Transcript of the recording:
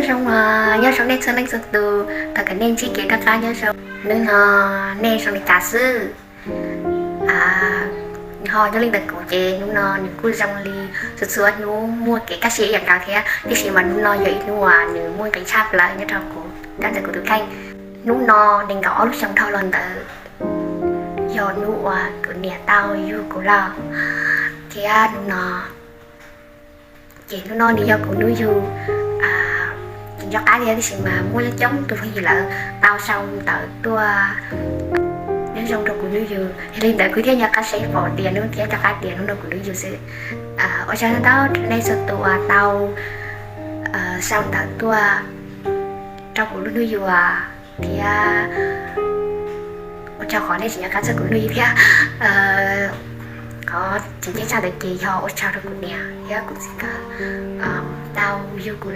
Nyob zoo, nyob zoo nej txhua leej txhua tus, thov kom nej ntsib kev noj qab nyob zoo. Hnub no nej zoo li cas xwb? Ho nyob li ntawm kuv ces hnub no nws kuj zoo li txhua txhua hnub, muaj kev kaj siab ib yam nkaus thiab, tiam sis mas hnub no yog ib hnub uas nws muaj nqis tshaj plaws nyob rau kuv, nyob ntawm kuv tus kheej. Hnub no nees nkaum ob lub xyoo dhau los ntawd yog hnub uas kuv niam tau yug kuv los, thiab hnub no ces hnub no nws yog kuv hnub yug. Ces nco qab thiab, tiam sis mas muaj coob coob tus phooj ywg lawv tau sau ntawv tuaj nyob zoo rau kuv hnub yug, yog li ntawd kuv thiaj nco qab seb pom tias hnub thiab nco qab tias hnub no kuv hnub yug xwb. Ua tsaug ntau nej txhua tus uas tau sau ntawv tuaj rau kuv lub hnub yug thiab ua tsaug qhov nej tseem nco qab txog kuv hnub yug thiab. Qhov tseem ceeb tshaj ntawd ces yog ua tsaug rau kuv niam thiab kuv txiv nkawd tau yug kuv